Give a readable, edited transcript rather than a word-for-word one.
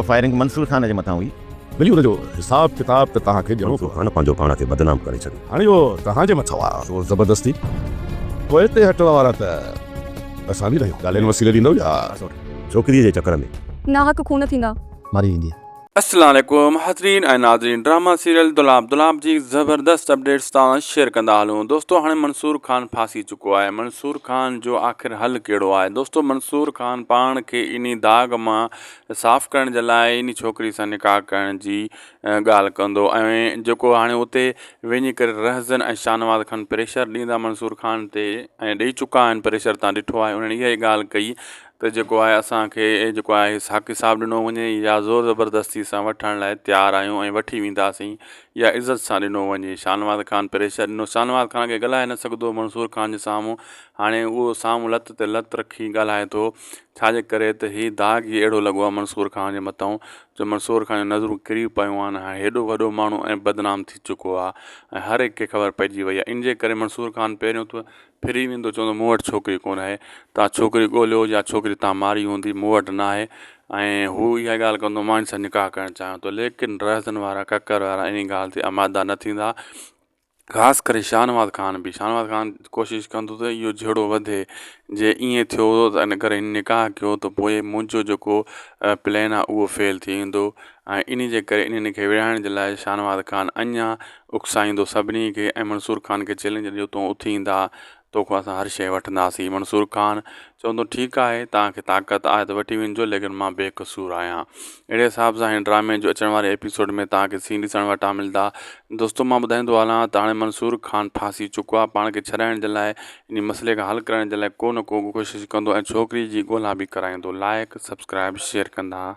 Firing Mansoor Khan جي مٿان هئي. ڀلي ان جو حساب ڪتاب ته توهان کي ڏيڻو منصور خان پنهنجو پاڻ کي بدنام ڪري ڇڏيو. هاڻي اهو توهان جي مٿان آ. زور زبردستي پوئتي هٽڻ وارا ته اسان به ناهيون. ڳالهين وسيلي ڏيندؤ يا. ڇوڪريء جي چڪر ۾. ناحق خون ٿيندا. ماري ويندي. السلام عليڪم حاضرين ۽ ناظرين ڊراما سيريل دولاب دولاب جي زبردست اپڊيٽس تان شيئر ڪندا هلون دوستو هاڻي منصور خان ڦاسي چڪو آهي منصور خان جو آخر حل ڪهڙو آهي دوستو منصور خان پاڻ کي انهي داغ مان صاف ڪرڻ جي لاء انهي ڇوڪري سان نڪاح ڪرڻ جي ڳالهه ڪندو ۽ جيڪو هاڻي اتي وڃي ڪري رهزن ۽ شاهنواز خان پريشر ڏيندا منصور خان تي ۽ ڏئي چڪا آهن پريشر تان ڏٺو آهي انهن اها ئي ڳالهه ڪئي ته جيڪو آهي اسان کي جيڪو آهي ساقي صاحب ڏنو وڃي يا زور زبردستي سان وٺڻ لاء تيار آهيون ۽ وٺي وينداسين يا عزت سان ڏنو وڃي شاهنواز خان پريشر ڏنو شاهنواز خان کي ڳالهائي نه سگهندو منصور خان جي سامهون هاڻي اهو سامهون لت تي لت رکي ڳالهائي ٿو ڇا جي ڪري ته هي داغ ئي اهڙو لڳو آهي منصور خان جي مٿان جو منصور خان جون نظرون ڪري پيون آهن هاڻي هيڏو وڏو ماڻهو ۽ بدنام ٿي چڪو آهي ۽ هر هڪ کي خبر پئجي وئي آهي ان جي ڪري منصور خان پهريون ته ڦري ويندو چوندو مون وٽ ڇوڪري ڪونه آهي توهان ڇوڪري ڳوليو يا ڇوڪري توهان ماري هوندي مون وٽ نه آهي ۽ هو اها ڳالهه ڪندو مان ان سان نڪاح ڪرڻ چاهيان ٿو ليڪن رهزن وارا ڪڪر وارا ان ڳالهه تي آماده نه ٿيندا خاص ڪري شاهنواز خان به شاهنواز خان ڪوشش ڪندو ته اهو جهيڙو وڌي جي ائين ٿيو ته ان ڪري هن نڪاح ڪيو ته پوء منهنجو جيڪو پلان آهي اهو فيل ٿي ويندو ۽ ان جي ڪري انهن کي وڙهائڻ جي لاء شاهنواز خان اڃا اڪسائيندو سڀني کي ۽ منصور خان کي چئلينج ڏيندو تون اٿي ايندا توکان اسان هر شيء وٺنداسين منصور خان چوندو ٺيڪ آهي توهان کي طاقت آهي ته وٺي وڃجو ليڪن مان بي قصور آهيان اهڙي حساب سان هن ڊرامي جو اچڻ واري ايپيسوڊ ۾ توهان کي سين ڏسڻ وٽان ملدا دوستو مان ٻڌائيندو هلان ته هاڻي منصور خان ڦاسي چڪو آهي پاڻ کي ڇڏائڻ جي لاء ان مسئلي کي حل ڪرڻ جي لاء ڪو نه ڪو ڪوشش ڪندو ۽ ڇوڪري جي ڳولا به ڪرائيندو لائڪ سبسڪرائب شيئر ڪندا.